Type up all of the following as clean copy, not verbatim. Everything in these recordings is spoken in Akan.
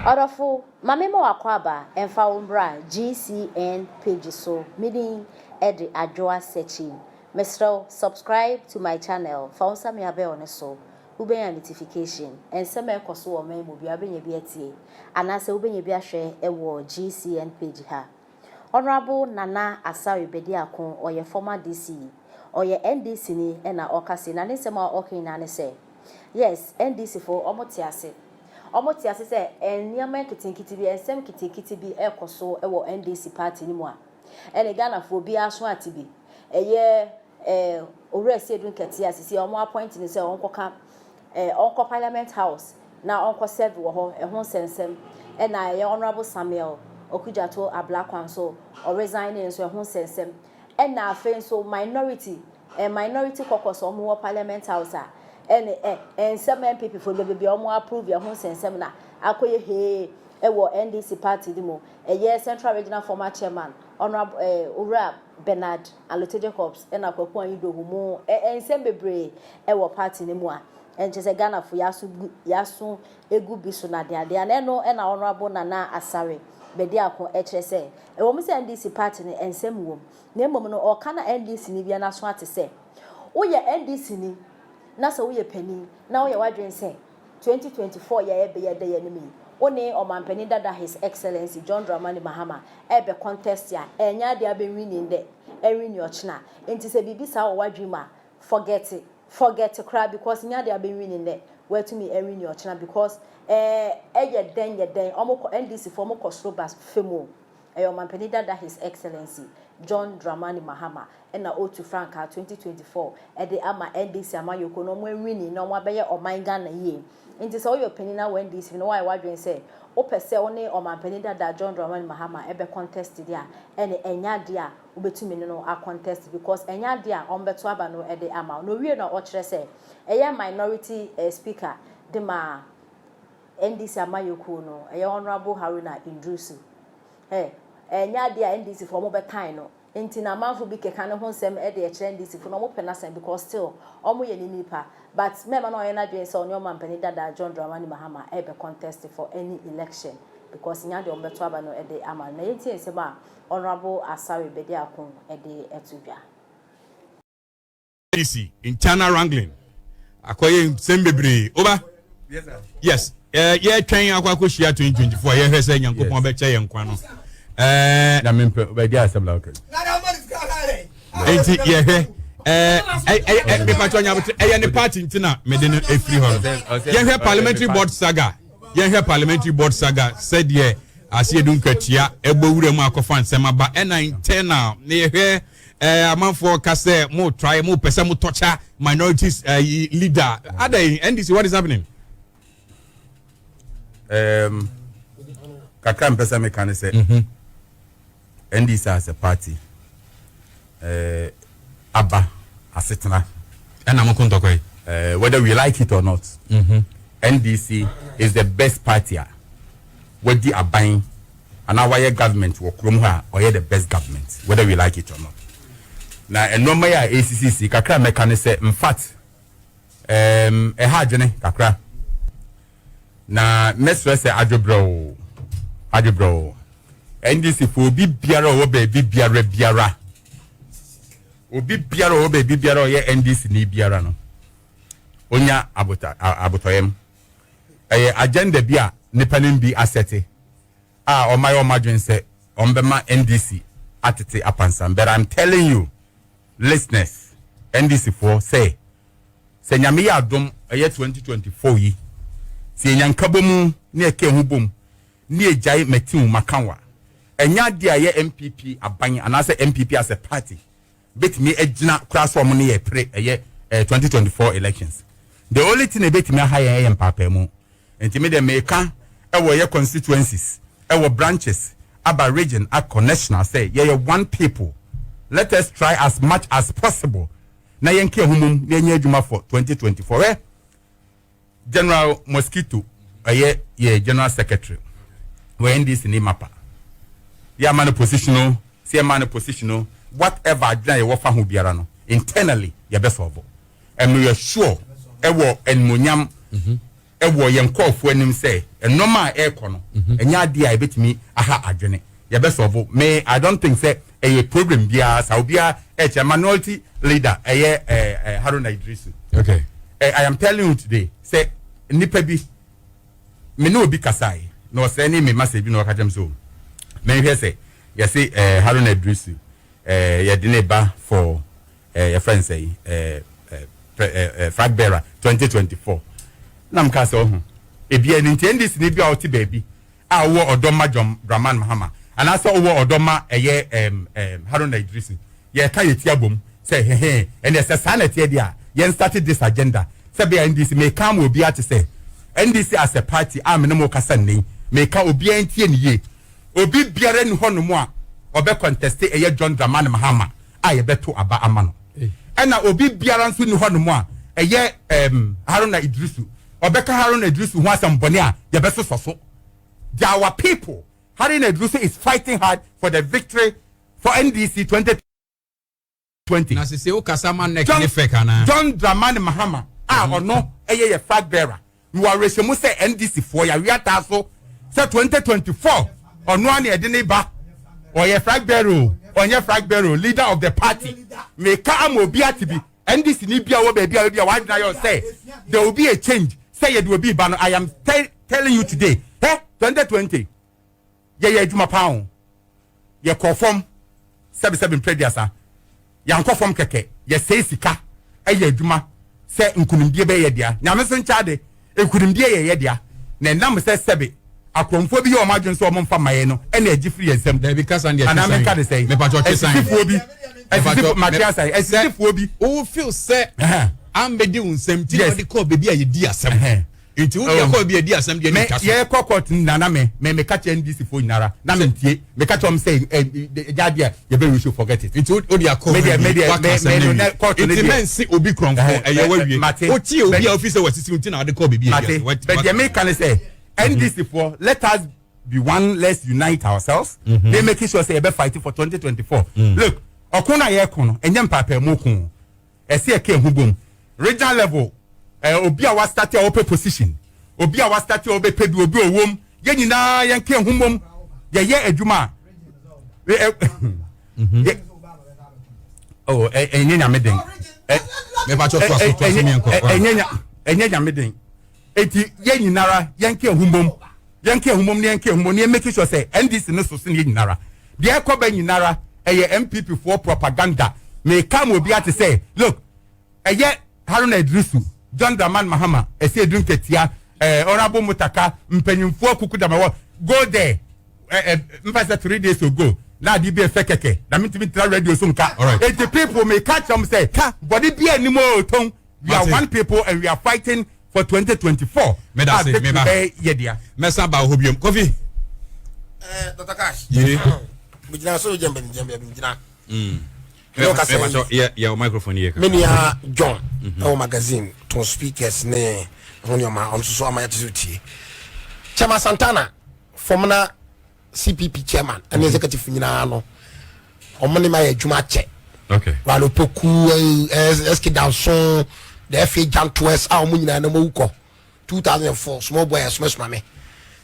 Ɔdɔfo, ma me ma w'akwaaba mfa wo mbra GCN page so, me din de Adwoa Sekyi. Mesrɛ wo, subscribe to my channel, fa wo nsa mia bell no so, wobɛnya notification, nsɛm a ɛkɔ so wɔ ɔman mu biara wobɛnya bi atie, anaasɛ wobɛnya bi ahwɛ wɔ GCN page ha. Honourable Nana Asare Bediako, ɔyɛ former DC, ɔyɛ NDC ni na ɔka sei, na ne nsɛm a ɔka nyinaa ne sɛ, yes, NDC fo wɔn te ase, Wɔte ase sɛ nneɛma nketenkete bi, nsɛm nketenkete bi rekɔ so wɔ NDC party no mu a, ɛne Ghanafoɔ obiara so ate bi. Ɛyɛ eh, Owura Asiedu Nkɛtee a sisi wɔn appoint no sɛ ɔnkɔka eh, ɔnkɔ Parliament House na ɔnkɔ serve wɔ hɔ, ɛho nsɛnsɛm. Ɛna ɛyɛ Honourable Samuel Okudjato Ablakwa nso, ɔresign nso, ɛho nsɛnsɛm. Ɛna afei nso minority eh, minority caucus a wɔn wɔ parliament house a ɛne eh, nsɛm NPP fo baabi a wɔn approve ɛho nsɛnsɛm na akɔyɛ hee ɛwɔ NDC party no mu. Ɛyɛ Central Regional former chairman Honourable eh, Owura Bernard Alote Jacobs ɛna Kwaku Anyidoho mu eh, nsɛm bebree ɛwɔ party no mu a ɛnkyɛ sɛ Ghana fo yaso gu yaso egu bi so na adeade a na ɛno ɛna Honourable Nana Asare Bediako ɛkyerɛ sɛ ɛwɔ mu sɛ NDC party no nsɛm wɔ mu Na mmom no, ɔreka na NDC-ni biara n'aso ate sɛ, woyɛ NDC-ni na sɛ woyɛ panin na woyɛ w'adwene sɛ 2024 yi a ɛrebɛyɛ da yi anim yi, wo ne Ɔmanpanin dada His Excellency John Dramani Mahama rebɛ contest a, ɛnyɛ adeɛ a wobɛwini nnɛ, ɛnwini ɔkyena. Nti sɛ biribi saa wɔ w'adwene mu a, forget, forget koraa because nyɛ adeɛ a wobɛwini nnɛ, woatumi awini ɔkyena because ɛɛ ɛyɛ dɛn yɛ dɛn, wɔkɔ, NDC foɔ wɔkɔ soro ba fam o. Ɛyɛ Ɔmanpanin dada His Excellency John Dramani Mahama na ɔretu frankaa 2024 de ama NDC amanyɔkuo na wɔn awini na wɔn abɛyɛ ɔman Ghana yie. Nti sɛ woyɛ ɔpanin na wɔ NDC mu na woayɛ w'adwene sɛ wopɛ sɛ wo ne Ɔmanpanin dada John Dramani Mahama bɛ contest deɛ a, ɛne ɛnyɛ adeɛ a wobɛtumi ne no a contest because ɛnyɛ adeɛ a wɔbɛto aba no de ama wo. Na ɔwie no ɔkyerɛ sɛ ɛyɛ minority speaker de ma NDC amanyɔkuo no, ɛyɛ Honourable Haruna Iddrisu. Ɛ, ɛnyɛ adeɛ a NDC foɔ wɔbɛtan no. Nti na amanfo bi keka ne ho nsɛm de ɛkyerɛ NDC foɔ no, wɔpɛ n'asɛm because still wɔyɛ ne nipa. But mɛma no ɔyɛ n'adwene sɛ ɔne ɔmampanin dada John Dramani Mahama ɛrebɛ contest for any election because nyɛ adeɛ a wɔbɛto aba no de ama no. Na yɛntie nsɛm a Honourable Asare Bediako de to dwa. NDC internal wrangling akɔyɛ nsɛm bebree oba yes yɛtwɛn akɔ akɔhyia 2024 a yɛhwɛ sɛ nyankopɔn bɛkyɛ yɛn nkwa no nti yɛhwɛ mepatwɛ nyabote ɛyɛ ne party nti na mede no ɛfiri hɔ no. Yɛhwɛ parliamentary board saga, yɛhwɛ parliamentary board saga sɛdeɛ aseɛ du nkatua ɛbɔ wura mu akɔfa nsɛm aba ɛna internal ne yɛhwɛ amanfoɔ ka sɛ mo try mo pɛ sɛ mo tɔkya minorities leader adɛn NDC, what is happening? Kakra mpɛ sɛ meka ne sɛ NDC as a party aba asetena ɛna mo ko ntɔkwa yi whether we like it or not, NDC is the best party a wadi aban anaa wayɛ government wɔ kurom hɔ a ɔyɛ the best government, whether we like it or not. Na nneɛma yi a ɛsisisi kakra mɛka ne sɛ, in fact, ɛha adwene kakra na mɛsrɛ sɛ adwobrɛw adwobrɛw NDC fo, obi biara ɔwɔ baabi biara biara, obi biara ɔwɔ baabi biara ɔyɛ NDC ni biara no, onya abota abotɔyam. Ɛyɛ agenda bi a nipa no bi asɛte a ɔma yɛ ɔma adwene sɛ ɔmbɛma NDC atete apansam. But I'm telling you listeners, NDC foɔ, sɛ Nyame yɛ adom ɛyɛ 2024 yi, sɛ yɛnya nkabɔ mu ne ɛka ɛho bom ne yɛgyae matiw makawa, ɛnyɛ adeɛ a ɛyɛ NPP aban anaasɛ NPP as a party bɛtumi agyina koraa sɛ ɔmo ne yɛ pere ɛyɛ 2024 elections. The only thing ebɛtumi aha yɛn ɛyɛ mpaapaamu. Nti mi deɛ meka ɛwɔ yɛ constituencies, ɛwɔ branches, aba region, akɔ national sɛ yɛyɛ one people. Let us try as much as possible na yɛn ka ɛho mom na yɛnyɛ adwuma for 2024. Ɛ General Mosquito ɛyɛ yɛ general secretary wɔ NDC ne mapa yɛ ama no position o, sɛ yɛ ma no position o, whatever adwene a yɛwɔ fa ho biara no, internally yɛbɛ solve. Ɛno yɛ sure ɛwɔ animonyam. Ɛwɔ yɛn nkurɔfoɔ anim sɛ nneɛma a ɛrekɔ no ɛnyɛ adeɛ a ɛbɛtumi aha adwene. Yɛbɛsɔbo. Me, I don't think sɛ ɛyɛ problem biara sa obiara ɛkyɛ minority leader ɛyɛ Haruna Idrisu. I am telling you today sɛ nipa bi me ne obi kasae na ɔsɛe ne me masa bi na ɔka kyerɛ me so menhwɛ sɛ yɛse Haruna Idrisu yɛde ne ba for yɛfrɛ no sɛ flag bearer 2024, na mka sɛ ɔho ebi ɛno nti NDC ne bi a ɔte baabi a wowɔ ɔdɔ ma John Dramani Mahama anaasɛ wowɔ ɔdɔ ma ɛyɛ Haruna Idrisu, yɛka yɛti abom sɛ hehe, ɛnɛ sɛ saa na ɛteɛ deɛ a, yɛn start this agenda sɛ bɛyɛ NDC. Meka ma obi ate sɛ NDC as a party a mene mo kasa nnɛ, meka obiara ntie ne yie, obi biara ni hɔnom a ɔbɛ contest ɛyɛ John Dramani Mahama a yɛbɛto aba ama no, ɛna obi biara nso ni hɔnom a ɛyɛ Haruna Idrisu ɔbɛka Haruna Idrisu ho asɛm bɔne a yɛbɛsosɔ so. Our people, Haruna Idrisu is fighting hard for the victory for NDC 2020. Na sese o kasa ma NEC ne fɛ kana. John Dramani Mahama a ɔno ɛyɛ yɛ flag bearer, mewɔ awerɛhyɛmu sɛ NDC foɔ yɛawe ataa so sɛ 2024 ɔno a na yɛde ne ba. Ɔyɛ flag bearer o, ɔnyɛ flag bearer o, leader of the party. Meka ama obi ate bi, NDC ni bi a wɔ baabi a obi a wadwena yɛ sɛ there will be a change sɛ yɛde obi ba no, I am telling you today, ɛ 2020 yɛyɛ adwuma paa o. Yɛkɔ fam sɛbisɛbi mpɛduasa, yɛankɔ fam kɛkɛ, yɛsɛe sika ɛyɛ adwuma sɛ nkunimdie bɛyɛ dea. Nyame nso nkyɛ de nkunimdie yɛ yɛ dea, na ɛnam sɛ sɛbi akorɔmfoɔ bi yɛ ɔmo adwene sɛ ɔmo nfa mma yɛ no, ɛna agyi firi yɛn nsam. Dabi, kasa deɛ. Anaa menka de sɛ mepatɔ twe san. Asisifoɔ bi, asisifoɔ mate asa, asisifoɔ bi. O feel sɛ ambɛdi wo nsɛm ti na ɔde kɔɔ baabi a yɛdi asɛm, nti wo deɛ kɔɔ bi a yɛdi asɛm deɛ ne twa so. Yɛkɔ court nana, me meka kyerɛ NDC foɔ nyinara na me ntie, meka kyerɛ ɔmo sɛ ɛ ɛ gya deɛ yɛbɛ, we should forget it. Nti o de akɔ Me deɛ waka asɛm me ne no wie. Court no nti deɛ. mɛnsi obi kurɔnfo ɛyɛ wawie. Mate. O tie obi a ofi sɛ wasisi nti na ɔde kɔɔ baabi a Mate. yɛdi asɛm. But deɛ meka ne sɛ NDC foɔ, let us be one, let's unite ourselves mm -hmm. they making sure say yɛbɛ fight for 2024. Look, ɔko na yɛko no ɛnyɛ mpaapaamu ko, ɛsɛ ɛka ehu bom regional level. Obi a wa start a ɔpɛ position, obi a wa start a ɔbɛpɛ bi, obi a ɔwɔ yɛn nyinaa yɛn ka ehu bom, yɛyɛ adwuma a ɛ ɛ oh, ɛ ɛnyɛ Nyame den ɛ. Mepatɔ to aso, to aso miɛnkɔ. Ɛnyɛ Nyame den, eti yɛn nyinara yɛn ka ehu bom, yɛn ka ehu bom ne yɛn ka ehu bom ne yɛn make sure sɛ NDC no so so ne yɛn nyinara deɛ ɛkɔ bɛ nyinara ɛyɛ NPP foɔ propaganda. Meka ma obi ate sɛ, look, ɛyɛ Haruna Idrisu, John Dramani Mahama, ɛsɛ edu nketea, Honourable Mutaka, mpanyinfoɔ kuku dama wɔ go there. ɛ ɛ nfa sɛ 3 days ago na adi bi efɛ kɛkɛ na mi ntumi tena radio so nka. Eti people, meka kyerɛ mo sɛ bɔde bi anim o tɔn, we are one people and we are fighting for 2024. Meda se, meba. Bɛyɛ yɛ dea. Mɛsa ba hɔ biom, Kofi. Dr Cash. Ye. Megyina so gyina gyina baabi gyina. Mepatɔ yɛ yɛ microphone yɛ. Me nua John ɛwɔ magazine tɔn speakers ne ho nneɛma, ɔno nso so ama yɛte sɛ tie. Chairman Santana, former CPP chairman ɛne executive nyinaa no, ɔmo ne ma yɛ adwuma akyɛ. Wale Opoku, SK Danso, the FA Jantoes a ɔmo nyinaa na ɔmo awu kɔ 2004, small boy ɛsomasoma me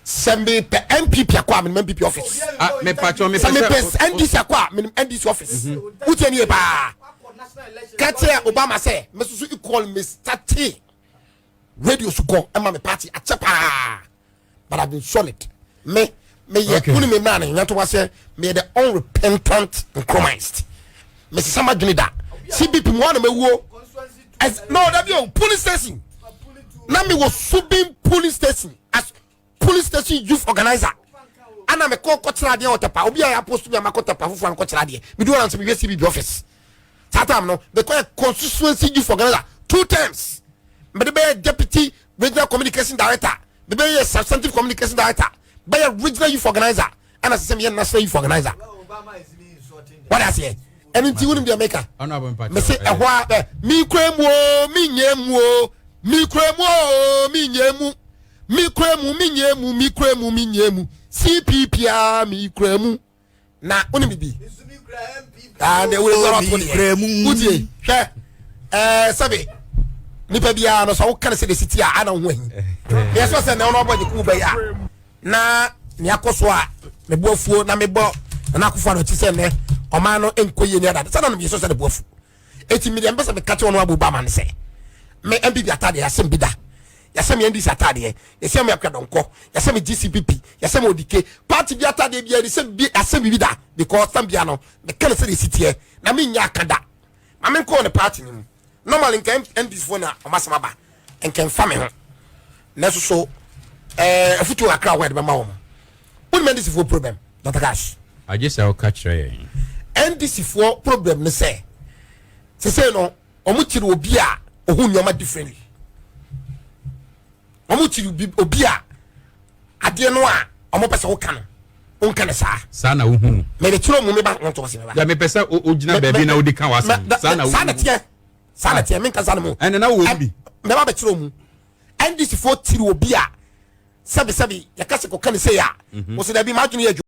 sɛ mepɛ NPP akɔ a, menim NPP office. Ah, mepatɔ sɛ mepɛ NDC akɔ a, menim NDC office. Wotie ne yɛ paa, ka kyerɛ Obama sɛ me soso equal me start radio so kɔ ɛma me party akyɛ paa, but I been solid. Me meyɛ wone me mmra ne nyanto wa sɛ meyɛ the unrepentant Nkrumahist. Mesesa madwene da CBP mu hɔ na mawuo. No, dabi o, police station na mewɔ, Subin police station as police station youth organizer, ana mekɔ kɔkyerɛ adeɛ wɔ Tɛpa. Obi a yɛ apost mi a makɔ Tɛpa foforɔ a mekɔkyerɛ adeɛ, medu hɔ na sɛ mehwɛ CBP office. Saa time no mekɔyɛ constituency youth organizer two times, mede bɛyɛ deputy regional communication director, mebɛyɛ substantive communication director, bɛyɛ regional youth organizer, ɛna sɛ sɛ meyɛ national youth organizer. Wɔde aseɛ ɛno nti wonim deɛ meka. Mese ɛhɔ a ɛ mikura mu o, menyɛ mu o, mikura mu o, menyɛ mu, mikura mu, menyɛ mu, mikura mu, menyɛ mu, CPP a mikura mu na wonim bibi aa deɛ wode sɔrɔ ato deɛ wotie hwɛ ɛɛ sɛbi. Nipa biara no, sɛ woka no sɛ de siti a, ana wo ho ahi. Yɛ sɛ sɛ na ɔno abɔ gye bɛyɛ a, na nea akɔ so a mebo afuo na mebɔ Nana Akufo Addo akyi sɛ nnɛ ɔman no nkɔ yie ne adade sɛ na no yɛ sɛ sɛ ne bo afu. Eti mi deɛ, mpɛ sɛ meka kyerɛ ɔno abo ba ma no sɛ me NPP atadeɛ yɛasɛm bi da, yɛsɛ me NDC atadeɛ, yɛsɛ me Akua Donkor, yɛsɛ me GCPP, yɛsɛ me Odike party bi atadeɛ bi yɛde bi asɛm bi da, because tam bia no meka no sɛ de si teɛ na menya aka da ma menkɔɔ ne party no mu. Normally nka NDC foɔ na ɔmo asɛm aba, nka mfa me ho, nanso so afutuo kakra wɔ yɛde bɛma wɔn. Wonim NDC foɔ problem, Dr Cash? Agye sɛ ɔka kyerɛ yɛn. NDC foɔ problem ne sɛ sese no, ɔmo kyerɛ obi a ohun nneɛma differently. Ɔmo kyerɛ obi a adeɛ no a ɔmo pɛ sɛ ɔka no, ɔnka no saa. Saa na wohu no. Mɛ de kyerɛ ɔmo, meba wɔn tɔn se meba. Ya, mepɛ sɛ o gyina baabi na wodi ka w'asɛm. Saa na wohu. Saa na teɛ, saa na teɛ, menka saa na mu. Ɛnna na wo bi. Mɛba bɛkyerɛ ɔmo. NDC foɔ tiri obi a sɛbi sɛbi yɛka sɛ kɔka ne sɛ yɛ a, wɔsɛ dabi, maa dwene yɛ adwuma.